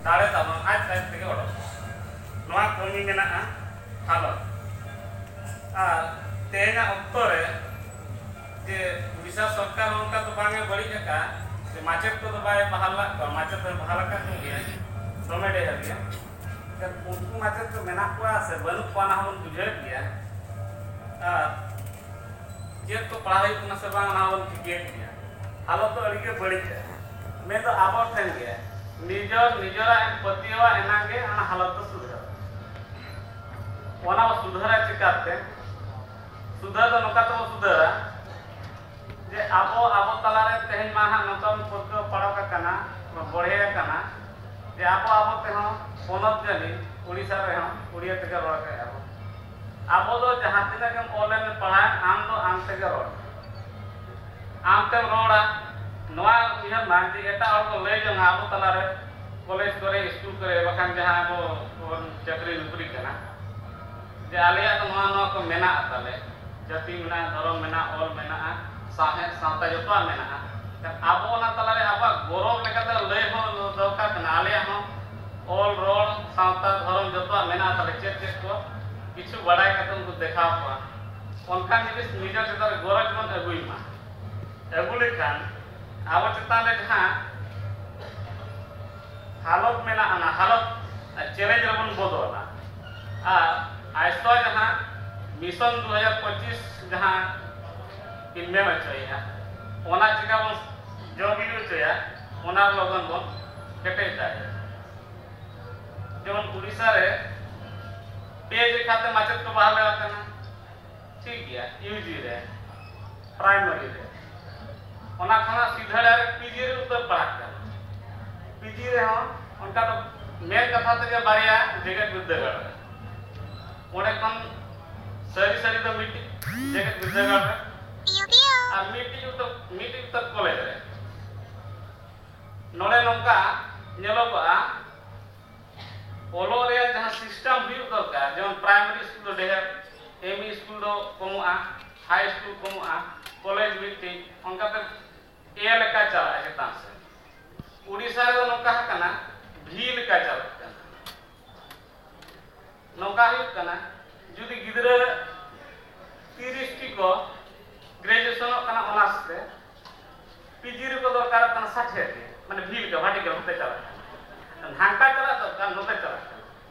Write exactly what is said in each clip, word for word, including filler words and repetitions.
ᱫᱟᱲᱮ ᱛᱟᱵᱚᱱ ᱟᱡ ᱟᱡ ᱛᱮᱜᱮ ᱚᱰᱚᱠᱚᱜᱼᱟ᱾ ᱱᱚᱣᱟ ᱠᱟᱹᱢᱤ ᱢᱮᱱᱟᱜᱼᱟ ᱦᱟᱞᱚᱛ᱾ ᱟᱨ ᱛᱮᱦᱮᱧᱟᱜ ᱚᱠᱛᱚ ᱨᱮ ᱡᱮ ᱩᱲᱤᱥᱥᱟ ᱥᱚᱨᱠᱟᱨ ᱦᱚᱸ ᱚᱱᱠᱟ ᱫᱚ ᱵᱟᱝ ᱮ ᱵᱟᱹᱲᱤᱡ ᱟᱠᱟᱫᱼᱟ, ᱡᱮ ᱢᱟᱪᱮᱫ ᱠᱚᱫᱚ ᱵᱟᱭ ᱵᱟᱦᱟᱞ ᱞᱮᱫ ᱠᱚᱣᱟ, ᱢᱟᱪᱮᱫ ᱫᱚᱭ ᱵᱟᱦᱟᱞ ᱟᱠᱟᱫ ᱠᱚᱜᱮᱭᱟ, ᱫᱚᱢᱮ ᱰᱷᱮᱨ ᱜᱮ᱾ ᱮᱱᱠᱷᱟᱱ ᱩᱱᱠᱩ ᱢᱟᱪᱮᱫ ᱠᱚ ᱢᱮᱱᱟᱜ ᱠᱚᱣᱟ ᱥᱮ ᱵᱟᱹᱱᱩᱜ ᱠᱚᱣᱟ, ᱚᱱᱟ ᱦᱚᱸᱵᱚᱱ ᱵᱩᱡᱷᱟᱹᱣᱮᱫ ᱜᱮᱭᱟ᱾ ᱟᱨ ᱪᱮᱫ ᱠᱚ ᱯᱟᱲᱦᱟᱣ ᱦᱩᱭᱩᱜ ᱠᱟᱱᱟ ᱥᱮ ᱵᱟᱝ, ᱚᱱᱟ ᱦᱚᱸᱵᱚᱱ ᱴᱷᱤᱠᱟᱹᱭᱮᱫ ᱜᱮᱭᱟ᱾ ᱦᱟᱞᱚᱛ ᱫᱚ ᱟᱹᱰᱤ ᱜᱮ ᱵᱟᱹᱲᱤᱡ ᱜᱮᱭᱟ᱾ ᱢᱮᱱᱫᱚ ᱟᱵᱚ ᱴᱷᱮᱱ ᱜᱮ ᱱᱤᱡᱚᱨ ᱱᱤᱡᱚᱨᱟᱜ ᱮᱢ ᱯᱟᱹᱛᱭᱟᱹᱣᱟ, ᱮᱱᱟᱝ ᱜᱮ ᱚᱱᱟ ᱦᱟᱞᱚᱛ ᱫᱚ ᱥᱩᱫᱷᱟᱹᱨᱟ᱾ ᱚᱱᱟ ᱵᱚ ᱥᱩᱫᱷᱟᱹᱨᱟ ᱪᱤᱠᱟᱹᱛᱮ? ᱥᱩᱫᱷᱟᱹᱨ ᱫᱚ ᱱᱚᱝᱠᱟ ᱛᱮᱵᱚ ᱥᱩᱫᱷᱟᱹᱨᱟ ᱡᱮ ᱟᱵᱚ, ᱟᱵᱚ ᱛᱟᱞᱟᱨᱮ ᱛᱮᱦᱮᱧ ᱢᱟ ᱱᱟᱦᱟᱜ ᱱᱚᱝᱠᱟ ᱵᱚᱱ ᱯᱟᱹᱨᱠᱟᱹᱣ ᱯᱟᱲᱟᱣ ᱟᱠᱟᱱᱟ, ᱵᱚᱲᱦᱮ ᱟᱠᱟᱱᱟ, ᱡᱮ ᱟᱵᱚ, ᱟᱵᱚ ᱛᱮᱦᱚᱸ ᱯᱚᱱᱚᱛ ᱡᱟᱹᱱᱤᱡ ᱩᱲᱤᱥᱥᱟ ᱨᱮᱦᱚᱸ ᱩᱲᱤᱭᱟ ᱛᱮᱜᱮ ᱨᱚᱲ ᱠᱮᱫᱼᱟ ᱵᱚᱱ᱾ ᱟᱵᱚ ᱫᱚ ᱡᱟᱦᱟᱸ ᱛᱤᱱᱟᱹᱜ ᱜᱮᱢ ᱚᱞ ᱮᱢ ᱯᱟᱲᱦᱟᱣ, ᱟᱢ ᱫᱚ ᱟᱢ ᱛᱮᱜᱮ ᱨᱚᱲ᱾ ᱟᱢ ᱛᱮᱢ ᱨᱚᱲᱟ, ᱱᱚᱣᱟ ᱩᱭᱦᱟᱹᱨ ᱢᱟ ᱡᱮ ᱮᱴᱟᱜ ᱦᱚᱲ ᱠᱚ ᱞᱟᱹᱭ ᱡᱚᱝᱟ ᱟᱵᱚ ᱛᱟᱞᱟᱨᱮ, ᱠᱚᱞᱮᱡᱽ ᱠᱚᱨᱮ, ᱥᱠᱩᱞ ᱠᱚᱨᱮ, ᱵᱟᱠᱷᱟᱱ ᱡᱟᱦᱟᱸ ᱟᱵᱚ ᱵᱚᱱ ᱪᱟᱹᱠᱨᱤ ᱱᱚᱠᱨᱤ ᱠᱟᱱᱟ, ᱡᱮ ᱟᱞᱮᱭᱟᱜ ᱫᱚ ᱱᱚᱣᱟ, ᱱᱚᱣᱟ ᱠᱚ ᱢᱮᱱᱟᱜᱼᱟ ᱛᱟᱞᱮ, ᱡᱟᱹᱛᱤ ᱢᱮᱱᱟᱜᱼᱟ, ᱫᱷᱚᱨᱚᱢ ᱢᱮᱱᱟᱜᱼᱟ, ᱚᱞ ᱢᱮᱱᱟᱜᱼᱟ, ᱥᱟᱶᱦᱮᱫ ᱥᱟᱶᱛᱟ ᱡᱚᱛᱚᱣᱟᱜ ᱢᱮᱱᱟᱜᱼᱟ᱾ ᱟᱵᱚ ᱚᱱᱟ ᱛᱟᱞᱟᱨᱮ ᱟᱵᱚᱣᱟᱜ ᱜᱚᱨᱚᱵᱽ ᱞᱮᱠᱟᱛᱮ ᱞᱟᱹᱭ ᱦᱚᱸ ᱫᱚᱨᱠᱟᱨ ᱠᱟᱱᱟ, ᱟᱞᱮᱭᱟᱜ ᱦᱚᱸ ᱚᱞ, ᱨᱚᱲ, ᱥᱟᱶᱛᱟ, ᱫᱷᱚᱨᱚᱢ ᱡᱚᱛᱚᱣᱟᱜ ᱢᱮᱱᱟᱜᱼᱟ ᱛᱟᱞᱮ, ᱪᱮᱫ ᱪᱮᱫ ᱠᱚ ᱠᱤᱪᱷᱩ ᱵᱟᱲᱟᱭ ᱠᱟᱛᱮ ᱩᱱᱠᱩ ᱫᱮᱠᱷᱟᱣ ᱠᱚᱣᱟ᱾ ᱚᱱᱠᱟᱱ ᱡᱤᱱᱤᱥ ᱱᱤᱡᱮᱨ ᱪᱮᱛᱟᱱ ᱨᱮ ᱜᱚᱨᱚᱡᱽ ᱵᱚᱱ ᱟᱹᱜᱩᱭ ᱢᱟ᱾ ᱟᱹᱜᱩ ᱞᱮᱠᱷᱟᱱ ᱟᱵᱚ ᱪᱮᱛᱟᱱ ᱨᱮ ᱡᱟᱦᱟᱸ ᱦᱟᱞᱚᱛ ᱢᱮᱱᱟᱜᱼᱟ, ᱚᱱᱟ ᱦᱟᱞᱚᱛ ᱪᱮᱞᱮᱧᱡᱽ ᱨᱮᱵᱚᱱ ᱵᱚᱫᱚᱞᱟ᱾ ᱟᱨ ᱟᱭᱥᱟ ᱡᱟᱦᱟᱸ ᱢᱤᱥᱚᱱ ᱫᱩ ᱦᱟᱡᱟᱨ ᱯᱚᱸᱪᱤᱥ ᱡᱟᱦᱟᱸ ᱠᱤᱱ ᱢᱮᱱ ᱦᱚᱪᱚᱭᱮᱫᱼᱟ, ᱚᱱᱟ ᱪᱤᱠᱟ ᱵᱚᱱ ᱡᱚ ᱵᱤᱞᱤ ᱦᱚᱪᱚᱭᱟ, ᱚᱱᱟ ᱞᱚᱜᱚᱱ ᱵᱚᱱ ᱠᱮᱴᱮᱡ ᱫᱟᱲᱮᱭᱟᱜᱼᱟ᱾ ᱡᱮᱢᱚᱱ ᱩᱲᱤᱥᱥᱟ ᱨᱮ ᱯᱮ ᱡᱮᱠᱷᱟᱛᱮ ᱢᱟᱪᱮᱫ ᱠᱚ ᱵᱟᱦᱟᱞ ᱟᱠᱟᱱᱟ, ᱴᱷᱤᱠ ᱜᱮᱭᱟ, ᱤᱭᱩ ᱡᱤ ᱨᱮ, ᱯᱨᱟᱭᱢᱟᱨᱤ ᱨᱮ, ᱚᱱᱟ ᱠᱷᱚᱱᱟᱜ ᱥᱤᱫᱷᱟᱹ direct ᱯᱤ ᱡᱤ ᱨᱮ ᱩᱛᱟᱹᱨ ᱯᱟᱲᱦᱟᱜ ᱠᱟᱱᱟ᱾ ᱯᱤ ᱡᱤ ᱨᱮᱦᱚᱸ ᱚᱱᱠᱟ ᱫᱚ ᱢᱮᱱ ᱠᱟᱛᱷᱟ ᱛᱮᱜᱮ ᱵᱟᱨᱭᱟ ᱡᱮᱜᱮᱛ ᱵᱤᱨᱫᱟᱹᱜᱟᱲ ᱨᱮ, ᱚᱸᱰᱮ ᱠᱷᱚᱱ ᱥᱟᱹᱨᱤ ᱥᱟᱹᱨᱤ ᱫᱚ ᱢᱤᱫᱴᱤᱡ ᱡᱮᱜᱮᱛ ᱵᱤᱨᱫᱟᱹᱜᱟᱲ ᱨᱮ ᱟᱨ ᱢᱤᱫᱴᱤᱡ ᱩᱛᱟᱹᱨ, ᱢᱤᱫᱴᱤᱡ ᱩᱛᱟᱹᱨ ᱠᱚᱞᱮᱡᱽ ᱨᱮ᱾ ᱱᱚᱰᱮ ᱱᱚᱝᱠᱟ ᱧᱮᱞᱚᱜᱚᱜᱼᱟ, ᱚᱞᱚᱜ ᱨᱮᱭᱟᱜ ᱡᱟᱦᱟᱸ system ᱦᱩᱭᱩᱜ ᱫᱚᱨᱠᱟᱨ, ᱡᱮᱢᱚᱱ primary school ᱫᱚ ᱰᱷᱮᱨ, ᱮᱢ ᱤ school ᱫᱚ ᱠᱚᱢᱚᱜᱼᱟ, high school ᱠᱚᱢᱚᱜᱼᱟ, ᱠᱚᱞᱮᱡᱽ ᱢᱤᱫᱴᱤᱡ, ᱚᱱᱠᱟᱛᱮ ᱮ ᱞᱮᱠᱟ ᱪᱟᱞᱟᱜᱼᱟ ᱪᱮᱛᱟᱱ ᱥᱮᱫ᱾ ᱩᱲᱤᱥᱥᱟ ᱨᱮᱫᱚ ᱱᱚᱝᱠᱟ ᱟᱠᱟᱱᱟ, ᱵᱷᱤ ᱞᱮᱠᱟ ᱪᱟᱞᱟᱜ ᱠᱟᱱᱟ᱾ ᱱᱚᱝᱠᱟ ᱦᱩᱭᱩᱜ ᱠᱟᱱᱟ, ᱡᱩᱫᱤ ᱜᱤᱫᱽᱨᱟᱹ ᱛᱤᱨᱤᱥ ᱴᱤ ᱠᱚ ᱜᱨᱮᱡᱩᱭᱮᱥᱚᱱᱚᱜ ᱠᱟᱱᱟ ᱚᱱᱟᱨᱥ ᱛᱮ, ᱯᱤ ᱡᱤ ᱨᱮᱠᱚ ᱫᱚᱨᱠᱟᱨᱚᱜ ᱠᱟᱱᱟ ᱥᱟᱴᱷᱮ ᱴᱤ, ᱢᱟᱱᱮ ᱵᱷᱤ ᱞᱮᱠᱟ ᱵᱷᱟᱨᱴᱤᱠᱟᱞ ᱱᱚᱛᱮ ᱪᱟᱞᱟᱜ ᱠᱟᱱᱟ, ᱦᱟᱱᱠᱟ ᱪᱟᱞᱟᱜ ᱫᱚᱨᱠᱟᱨ ᱱᱚᱛᱮ ᱪᱟᱞᱟᱜ ᱠᱟᱱᱟ᱾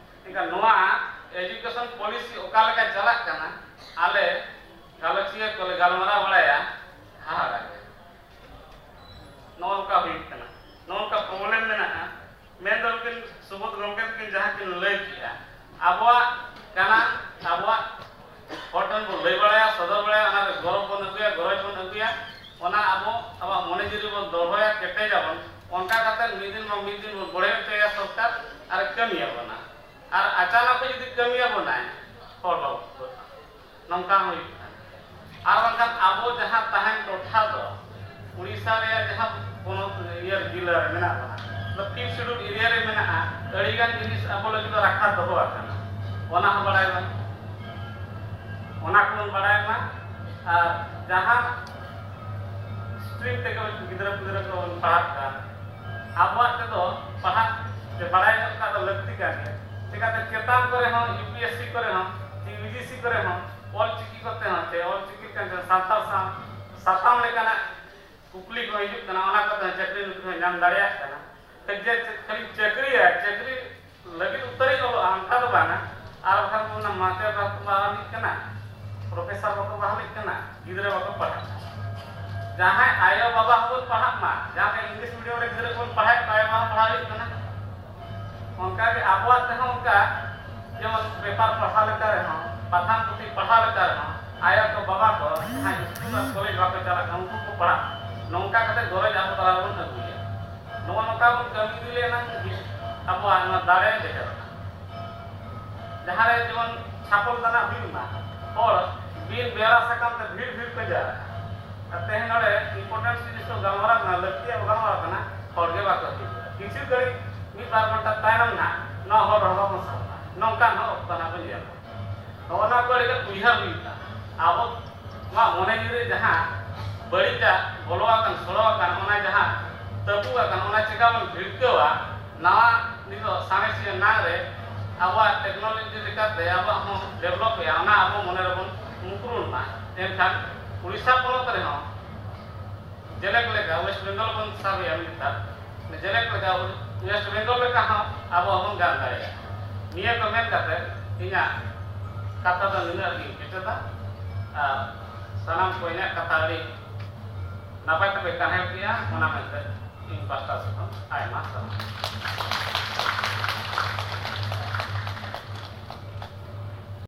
ᱮᱱᱠᱷᱟᱱ ᱱᱚᱣᱟ ᱮᱡᱩᱠᱮᱥᱚᱱ ᱯᱚᱞᱤᱥᱤ ᱚᱠᱟ ᱞᱮᱠᱟ ᱪᱟᱞᱟᱜ ᱠᱟᱱᱟ, ᱟᱞᱮ ᱜᱟᱞᱚᱪᱤᱭᱟᱹ ᱠᱚᱞᱮ ᱜᱟᱞᱢᱟᱨᱟᱣ ᱵᱟᱲᱟᱭᱟ, ᱦᱟᱦᱟᱲᱟ ᱜᱮ᱾ ᱱᱚᱜᱼᱚ ᱱᱚᱝᱠᱟ ᱦᱩᱭᱩᱜ ᱠᱟᱱᱟ, ᱱᱚᱜᱼᱚ ᱱᱚᱝᱠᱟ ᱯᱨᱚᱵᱞᱮᱢ ᱢᱮᱱᱟᱜᱼᱟ᱾ ᱢᱮᱱᱫᱚ ᱱᱩᱠᱤᱱ ᱥᱩᱵᱳᱫᱷ ᱜᱚᱢᱠᱮ ᱛᱟᱹᱠᱤᱱ ᱡᱟᱦᱟᱸ ᱠᱤᱱ ᱞᱟᱹᱭ ᱠᱮᱜᱼᱟ, ᱟᱵᱚᱣᱟᱜ ᱠᱟᱱᱟ, ᱟᱵᱚᱣᱟᱜ ᱦᱚᱲ ᱴᱷᱮᱱ ᱵᱚᱱ ᱞᱟᱹᱭ ᱵᱟᱲᱟᱭᱟ, ᱥᱚᱫᱚᱨ ᱵᱟᱲᱟᱭᱟ, ᱚᱱᱟ ᱨᱮ ᱜᱚᱨᱚᱵᱽ ᱵᱚᱱ ᱟᱹᱜᱩᱭᱟ, ᱜᱚᱨᱚᱡᱽ ᱵᱚᱱ ᱟᱹᱜᱩᱭᱟ᱾ ᱚᱱᱟ ᱟᱵᱚ ᱟᱵᱚᱣᱟᱜ ᱢᱚᱱᱮ ᱡᱤᱣᱤ ᱵᱚᱱ ᱫᱚᱦᱚᱭᱟ, ᱠᱮᱴᱮᱡᱟᱵᱚᱱ᱾ ᱚᱱᱠᱟ ᱠᱟᱛᱮ ᱢᱤᱫ ᱫᱤᱱ ᱵᱟᱝ ᱢᱤᱫ ᱫᱤᱱ ᱵᱚᱱ ᱵᱚᱲᱦᱮ ᱦᱚᱪᱚᱭᱟ ᱥᱚᱨᱠᱟᱨ, ᱟᱨ ᱠᱟᱹᱢᱤᱭᱟᱵᱚᱱᱟ᱾ ᱟᱨ ᱟᱪᱟᱱᱚᱠ ᱡᱩᱫᱤ ᱠᱟᱹᱢᱤᱭᱟᱵᱚᱱᱟᱭ, ᱦᱚᱲ ᱵᱟᱵᱚ ᱯᱩᱨᱟᱹᱜᱼᱟ᱾ ᱱᱚᱝᱠᱟ ᱦᱚᱸ ᱦᱩᱭᱩᱜ ᱠᱟᱱᱟ᱾ ᱟᱨ ᱵᱟᱝᱠᱷᱟᱱ ᱟᱵᱚ ᱡᱟᱦᱟᱸ ᱛᱟᱦᱮᱱ ᱴᱚᱴᱷᱟ ᱫᱚ ᱩᱲᱤᱥᱥᱟ ᱨᱮᱭᱟᱜ ᱡᱟᱦᱟᱸ ᱯᱚᱱᱚᱛ, ᱤᱭᱟᱹ, ᱡᱤᱞᱟᱹ ᱨᱮ ᱢᱮᱱᱟᱜ ᱵᱚᱱᱟ, ᱫᱚ ᱯᱷᱤᱯᱛᱷ ᱥᱤᱰᱩᱞ ᱮᱨᱤᱭᱟ ᱨᱮ ᱢᱮᱱᱟᱜᱼᱟ᱾ ᱟᱹᱰᱤᱜᱟᱱ ᱡᱤᱱᱤᱥ ᱟᱵᱚ ᱞᱟᱹᱜᱤᱫ ᱫᱚ ᱨᱟᱠᱷᱟ ᱫᱚᱦᱚ ᱟᱠᱟᱱᱟ, ᱚᱱᱟ ᱦᱚᱸ ᱵᱟᱲᱟᱭ ᱢᱟ, ᱚᱱᱟ ᱠᱚᱵᱚᱱ ᱵᱟᱲᱟᱭ ᱢᱟ᱾ ᱟᱨ ᱡᱟᱦᱟᱸ ᱥᱴᱨᱤᱢ ᱛᱮᱜᱮ ᱜᱤᱫᱽᱨᱟᱹ ᱯᱤᱫᱽᱨᱟᱹ ᱠᱚ ᱵᱚᱱ ᱯᱟᱲᱦᱟᱜ ᱠᱟᱱ, ᱟᱵᱚᱣᱟᱜ ᱛᱮᱫᱚ ᱯᱟᱲᱦᱟᱜ ᱥᱮ ᱵᱟᱲᱟᱭ ᱧᱚᱜ ᱠᱟᱜ ᱫᱚ ᱞᱟᱹᱠᱛᱤ ᱠᱟᱱ ᱜᱮᱭᱟ᱾ ᱪᱤᱠᱟᱹᱛᱮ ᱪᱮᱛᱟᱱ ᱠᱚᱨᱮ ᱦᱚᱸ, ᱭᱩ ᱯᱤ ᱮᱥ ᱥᱤ ᱠᱚᱨᱮ ᱦᱚᱸ, ᱭᱩ ᱡᱤ ᱥᱤ ᱠᱚᱨᱮ ᱦᱚᱸ ᱚᱞ ᱪᱤᱠᱤ ᱠᱚᱛᱮ ᱦᱚᱸ ᱥᱮ ᱚᱞ ᱪᱤᱠᱤ ᱠᱟᱱ ᱥᱟᱱᱛᱟᱲ ᱥᱟᱶ ᱥᱟᱛᱟᱢ ᱞᱮᱠᱟᱱᱟᱜ ᱠᱩᱠᱞᱤ ᱠᱚ ᱦᱤᱡᱩᱜ ᱠᱟᱱᱟ, ᱚᱱᱟ ᱠᱚᱛᱮ ᱦᱚᱸ ᱪᱟᱹᱠᱨᱤ ᱱᱚᱠᱨᱤ ᱦᱚᱸ ᱧᱟᱢ ᱫᱟᱲᱮᱭᱟᱜ ᱠᱟᱱᱟ᱾ ᱠᱷᱟᱹᱞᱤ ᱡᱮ ᱠᱷᱟᱹᱞᱤ ᱪᱟᱹᱠᱨᱤᱭᱟ, ᱪᱟᱹᱠᱨᱤ ᱞᱟᱹᱜᱤᱫ ᱩᱛᱟᱹᱨᱤᱧ ᱚᱞᱚᱜᱼᱟ, ᱚᱱᱠᱟ ᱫᱚ ᱵᱟᱝᱟ᱾ ᱟᱨ ᱵᱟᱠᱷᱟᱱ ᱠᱚ ᱢᱮᱱᱟ, ᱢᱟᱪᱮᱫ ᱵᱟᱠᱚ ᱵᱟᱦᱟᱞᱤᱜ ᱠᱟᱱᱟ, ᱯᱨᱚᱯᱷᱮᱥᱚᱨ ᱵᱟᱠᱚ ᱵᱟᱦᱟᱞᱤᱜ ᱠᱟᱱᱟ, ᱜᱤᱫᱽᱨᱟᱹ ᱵᱟᱠᱚ ᱯᱟᱲᱦᱟᱜ ᱠᱟᱱᱟ᱾ ᱡᱟᱦᱟᱸᱭ ᱟᱭᱳ ᱵᱟᱵᱟ ᱦᱚᱸᱵᱚᱱ ᱯᱟᱲᱦᱟᱜ ᱢᱟ, ᱡᱟᱦᱟᱸ ᱤᱝᱞᱤᱥ ᱢᱤᱰᱤᱭᱟᱢ ᱨᱮ ᱜᱤᱫᱽᱨᱟᱹ ᱠᱚᱵᱚᱱ ᱯᱟᱲᱦᱟᱣᱮᱫ ᱠᱚᱣᱟ, ᱟᱭᱳ ᱵᱟᱵᱟ ᱦᱚᱸ ᱯᱟᱲᱦᱟᱣ ᱦᱩᱭᱩᱜ ᱠᱟᱱᱟ᱾ ᱚᱱᱠᱟᱜᱮ ᱟᱵᱚᱣᱟᱜ ᱛᱮᱦᱚᱸ ᱚᱱᱠᱟ, ᱡᱮᱢᱚᱱ ᱯᱮᱯᱟᱨ ᱯᱟᱲᱦᱟᱣ ᱞᱮᱠᱟ ᱨᱮᱦᱚᱸ, ᱯᱟᱛᱷᱟᱢ ᱯᱩᱛᱷᱤ ᱯᱟᱲᱦᱟᱣ ᱞᱮᱠᱟ ᱨᱮᱦᱚᱸ, ᱟᱭᱳ ᱠᱚ ᱵᱟᱵᱟ ᱠᱚ ᱡᱟᱦᱟᱸᱭ ᱥᱠᱩᱞ ᱟᱨ ᱠᱚᱞᱮᱡᱽ ᱵᱟᱠᱚ ᱪᱟᱞᱟᱜ ᱠᱟᱱᱟ, ᱩᱱᱠᱩ ᱠᱚ ᱯᱟᱲᱦᱟᱜ, ᱱᱚᱝᱠᱟ ᱠᱟᱛᱮ ᱜᱚᱨᱚᱡᱽ ᱟᱵᱚ ᱛᱟᱞᱟ ᱨᱮᱵᱚᱱ ᱟᱹᱜᱩᱭᱟ᱾ ᱱᱚᱜᱼᱚ ᱱᱚᱝᱠᱟ ᱵᱚᱱ ᱠᱟᱹᱢᱤ ᱤᱫᱤ ᱞᱮᱱᱟ, ᱟᱵᱚᱣᱟᱜ ᱱᱚᱣᱟ ᱫᱟᱲᱮ ᱰᱷᱮᱨᱚᱜᱼᱟ᱾ ᱡᱟᱦᱟᱸ ᱨᱮ ᱡᱮᱢᱚᱱ ᱪᱷᱟᱯᱚᱞ ᱛᱟᱱᱟᱜ ᱦᱩᱭᱩᱜ ᱢᱟ, ᱦᱚᱲ ᱵᱤᱱ ᱵᱮᱲᱟ ᱥᱟᱠᱟᱢ ᱛᱮ ᱵᱷᱤᱲ ᱵᱷᱤᱲ ᱠᱚ ᱡᱟᱣᱨᱟᱜᱼᱟ᱾ ᱟᱨ ᱛᱮᱦᱮᱧ ᱱᱚᱰᱮ ᱤᱢᱯᱚᱨᱴᱮᱱᱴ ᱡᱤᱱᱤᱥ ᱠᱚ ᱜᱟᱞᱢᱟᱨᱟᱣ ᱠᱟᱱᱟ, ᱞᱟᱹᱠᱛᱤᱭᱟᱜ ᱠᱚ ᱜᱟᱞᱢᱟᱨᱟᱣ ᱠᱟᱱᱟ, ᱦᱚᱲ ᱜᱮ ᱵᱟᱠᱚ ᱦᱤᱡᱩᱜᱼᱟ᱾ ᱠᱤᱪᱷᱩ ᱜᱷᱟᱹᱲᱤᱡ ᱢᱤᱫ ᱵᱟᱨ ᱜᱷᱚᱱᱴᱟ ᱛᱟᱭᱱᱚᱢ ᱱᱟᱦᱟᱜ ᱱᱚᱣᱟ ᱦᱚᱲ ᱦᱚᱸ ᱵᱟᱵᱚᱱ ᱥᱟᱵᱚᱜᱼᱟ᱾ ᱱᱚᱝᱠᱟᱱ ᱦᱚᱸ ᱚᱠᱛᱚ ᱱᱟᱦᱟᱜ ᱵᱚᱱ ᱧᱮᱞᱟ᱾ ᱱᱚᱜᱼᱚ ᱱᱚᱣᱟ ᱠᱚ ᱟᱹᱰᱤᱜᱟᱱ ᱩᱭᱦᱟᱹᱨ ᱦᱩᱭᱩᱜᱼᱟ᱾ ᱟᱵᱚ ᱱᱚᱣᱟ ᱢᱚᱱᱮ ᱡᱤᱣᱤ ᱨᱮ ᱡᱟᱦᱟᱸ ᱵᱟᱹᱲᱤᱡᱟᱜ ᱵᱚᱞᱚ ᱟᱠᱟᱱ, ᱥᱚᱲᱚ ᱟᱠᱟᱱ, ᱚᱱᱟ ᱡᱟᱦᱟᱸ ᱛᱟᱹᱯᱩ ᱟᱠᱟᱱ, ᱚᱱᱟ ᱪᱮᱠᱟ ᱵᱚᱱ ᱵᱷᱤᱲᱠᱟᱹᱣᱟ, ᱱᱟᱣᱟ ᱱᱤᱛᱚᱜ ᱥᱟᱬᱮᱥᱤᱭᱟᱹ ᱱᱟᱝ ᱨᱮ ᱟᱵᱚᱣᱟᱜ ᱴᱮᱠᱱᱳᱞᱚᱡᱤ ᱞᱮᱠᱟᱛᱮ ᱟᱵᱚᱣᱟᱜ ᱦᱚᱸ ᱰᱮᱵᱷᱞᱚᱯ ᱮᱜᱼᱟ, ᱚᱱᱟ ᱟᱵᱚ ᱢᱚᱱᱮ ᱨᱮᱵᱚᱱ ᱢᱩᱠᱩᱲᱩᱱ ᱢᱟ᱾ ᱮᱱᱠᱷᱟᱱ ᱩᱲᱤᱥᱥᱟ ᱯᱚᱱᱚᱛ ᱨᱮᱦᱚᱸ ᱡᱮᱞᱮᱠ ᱞᱮᱠᱟ ᱣᱮᱥᱴ ᱵᱮᱝᱜᱚᱞ ᱵᱚᱱ ᱥᱟᱵ ᱮᱜᱼᱟ ᱱᱮᱛᱟᱨ, ᱡᱮᱞᱮᱠ ᱞᱮᱠᱟ ᱣᱮᱥᱴ ᱵᱮᱝᱜᱚᱞ ᱞᱮᱠᱟ ᱦᱚᱸ ᱟᱵᱚ ᱦᱚᱸᱵᱚᱱ ᱜᱟᱱ ᱫᱟᱲᱮᱭᱟᱜᱼᱟ᱾ ᱱᱤᱭᱟᱹ ᱠᱚ ᱢᱮᱱ ᱠᱟᱛᱮ ᱤᱧᱟᱹᱜ ᱠᱟᱛᱷᱟ ᱫᱚ ᱱᱤᱱᱟᱹᱜ ᱜᱤᱧ ᱠᱮᱪᱮᱫᱟ᱾ ᱟᱨ ᱥᱟᱱᱟᱢ ᱠᱚ ᱤᱧᱟᱹᱜ ᱠᱟᱛᱷᱟ ᱟᱹᱰᱤ ᱱᱟᱯᱟᱭ ᱛᱮᱯᱮ ᱠᱟᱱᱦᱮᱲ ᱠᱮᱜᱼᱟ, ᱚᱱᱟ ᱢᱮᱱᱛᱮ ᱤᱧ ᱯᱟᱥᱴᱟ ᱥᱮᱫ ᱠᱷᱚᱱ ᱟᱭᱢᱟ ᱥᱟᱨᱦᱟᱣ᱾